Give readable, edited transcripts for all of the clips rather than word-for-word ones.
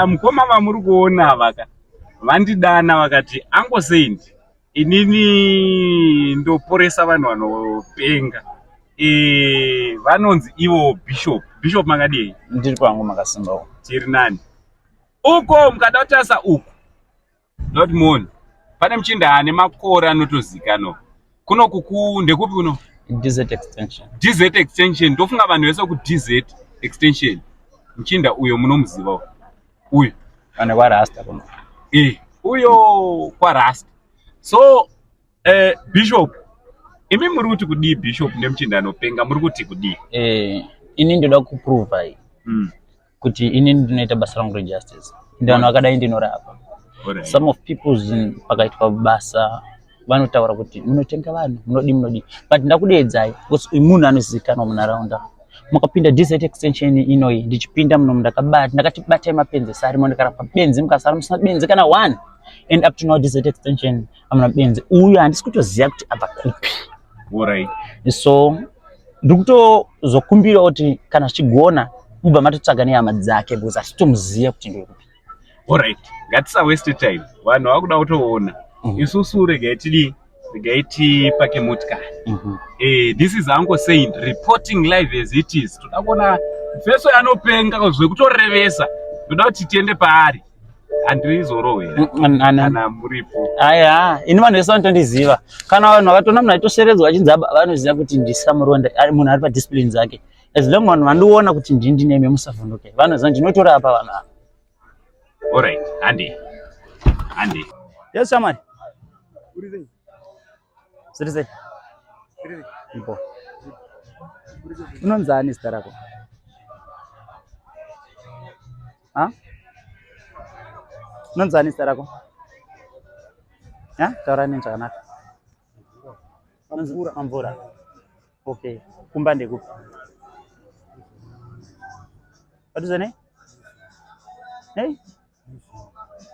Mukoma vamuri kuona ava ka vandidana vakati Uncle Saint inini ndoporesa vanhu vanopenga e, vanonzi ivo Bishop. Bishop makadii? Ndiri kwangu makasimbawo. Tiri nani? Uko mukada kutarisa uku not muone pane muchinda ane makore anotozikanwa kuno kuku ndekupi kuno DZ extension DZ extension ndofunga vanhu vese ku DZ extension muchinda uyo munomuziva uyo ane kwa rasta kuno eh uyo kwa rasta so eh bishop imi muri kuti kudii bishop nemuchinda anopenga muri kuti kudii eh ini ndoda kuprova kuti ini ndinoita basa rangu rejustice ende vanhu vakadai ndinorapa some of peoples pakaitwa basa vanotaura kuti munotenga vanhu munodii munodii but ndakudeedzai because uyu munhu anozivikanwa munharaunda mukapinda desert extension inoyi ndichipinda muno ndakabata ndakati batai mapenzi sarimo ndikarapa benzi mukasara musina benzi kana one and up to now desert extension amuna benzi uyu handisi kutoziva kuti abva kupi Alright. So ndikutozokumbira kuti kana zvichigona mubva matotsvaga nehama dzake because hatitomuziva kuti ndewekupi. Alright. Ngatisa waste time. Vanhu vakuda kutoona. Isusu regai tidii? Regai tipake motikari. Eh, this is Uncle Saint reporting live as it is. Toda kuona feso yanopenga zvekutorevesa. Ndoda kuti tiende paari. Handizorohwe kana muripo. Aya, ini vanhu vese vanotondiziva. Kana vanhu vakatoona munhu aitoseredzwa achinzi aba vanoziva kuti ndisamuronda, ari munhu ari padiscipline dzake. As long vanhu vandiona kuti ndini ndinemi musavhunduke. Vanoziva ndinotorapa vanhu ava. Alright, hande. Hande. Yes, shamwari. Zviri sei? Ipo. Unonzi ani zita rako? Ha? Unonzi ani zita rako? Ha? Taura neni zvakanaka. Mamvura. Mamvura. Okay. Kumba ndekupi? Padhuze nei? Nei?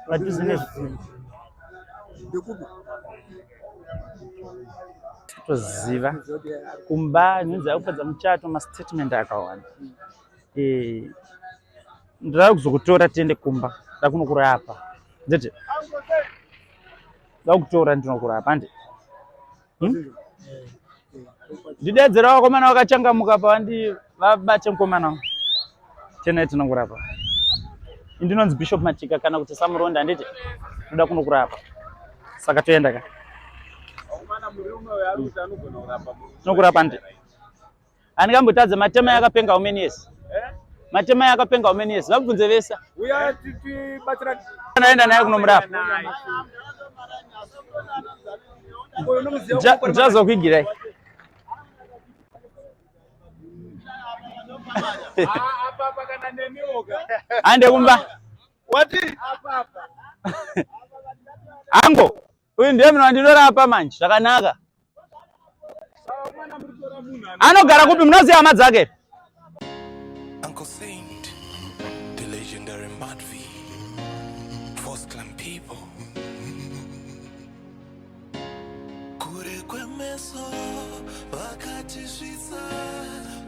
Padhuze nezvi. Ndekupi? Toziva kumba nhunzi yakupedza muchato mastatement akawanda. Eh, ndinoda kuzokutora tiende kumba ndakunokurapa nditi ndakutora ndinokurapa handi hmm? ndidedzera vakomana vakachangamuka pavandi vabate mukomana tena tinokurapa indinonzi bishop matika kana kuti samuronda handiti ndoda kunokurapa saka toenda ka tinokurapa nditi Andikambotadza matema yakapenga how many years? Eh? Matema yakapenga how many years? Vabvunze vese. Uya tibatsira. Anaenda naye kunomurapa. Ndichazokuigirai. Ande kumba. Wati? Ango, uyu ndiye munhu wandinorapa manje zvakanaka. Anogara kupi munoziva hama dzake? Uncle Saint, the legendary Mad V, Force Clan people. Kure kwemeso vakatisvitsa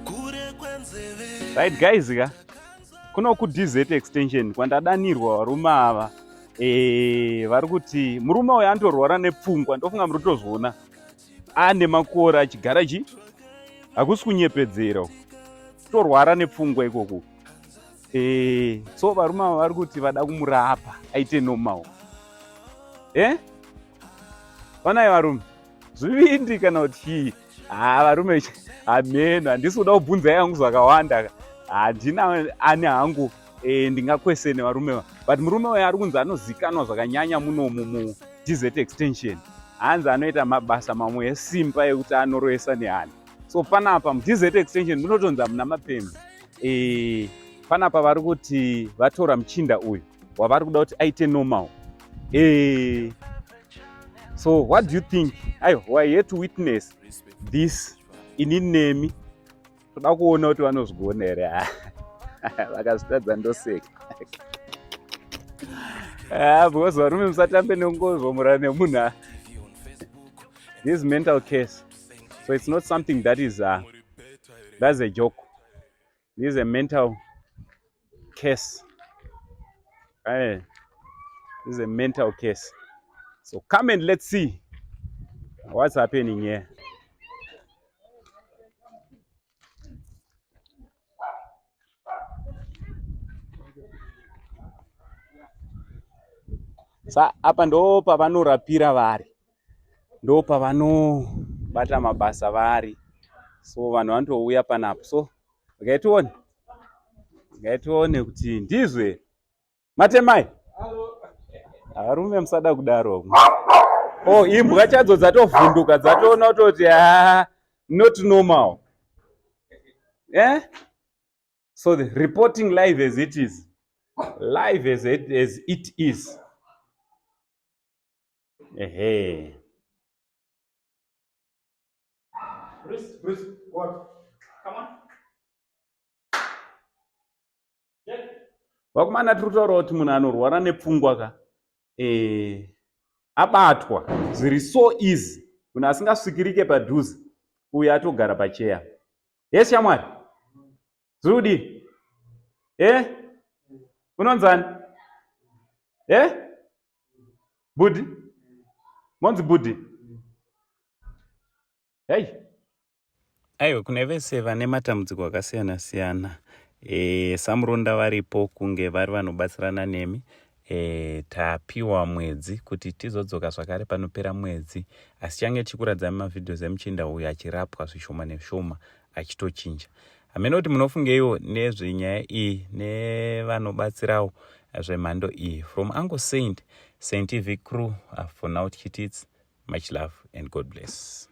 kure kwenzeve. Right guys ka kuno ku DZ extension kwandadanirwa varume ava eh vari kuti murume uyu anotorwara nepfungwa ndofunga muri kutozviona ane makore achigara chi hakusi kunyepedzera kutorwara nepfungwa ikoku eh so varume ava vari kuti vada kumurapa aite normal eh vanai varume zvivindi kana kuti chii haa varume hameno handisi kuda kubvunza yangu zvakawanda handina ani hangu e, ndingakwesene varume va but murume uyo ari kunzi anozikanwa zvakanyanya munomu mudz extension hanzi anoita mabasa mamwe esimba ekuti anoroesa nehana so panapa mudz extension munotonzi hamuna mapembe e, panapa vari kuti vatora muchinda uyu wavari kuda kuti aite normal e, so what do you think aiwa we are here to witness this ini nemi toda kuona kuti vanozvigona here vakazvitadza ndoseka ah, because varume musatambe nengozvomura nemunhu this mental case so it's not something that is uh, that's a joke this is a mental case. Hey, this is a mental case. So come and let's see what's happening here. Sa apa ndo pavanorapira vari, ndo pavanobata mabasa vari, so vanhu vanotouya panapa. So regai tione, regai tione kuti ndizwe matemai. Varume musada kudaro. Oh, imbwa chadzo dzatovhunduka, dzatoona kutoti ah, not normal, eh? So the reporting live as it is, live as it is. Ehe. Bruce, Bruce, what? Come on. Vakomana, tiri kutaura kuti munhu anorwara nepfungwa ka abatwa zviri so easy. Munhu asingasvikirike padhuze uyu atogara pacheya. Yes, shamwari, zviri kudii? Unonzani? Bhudhi, monzi bhudhi? Hei, aiwa, kune vese vane matambudziko akasiyana siyana, saMuronda varipo kunge vari vanobatsirana nemi. Tapiwa mwedzi kuti tizodzoka zvakare panopera mwedzi, asi change tichikuradzai mavideos emuchinda uyu achirapwa zvishoma neshoma, achitochinja. Hamene kuti munofungeiwo nezvenyaya iyi nevanobatsirawo zvemhando iyi. From Uncle Saint, Saint TV crew, for now tichiti it's much love and God bless.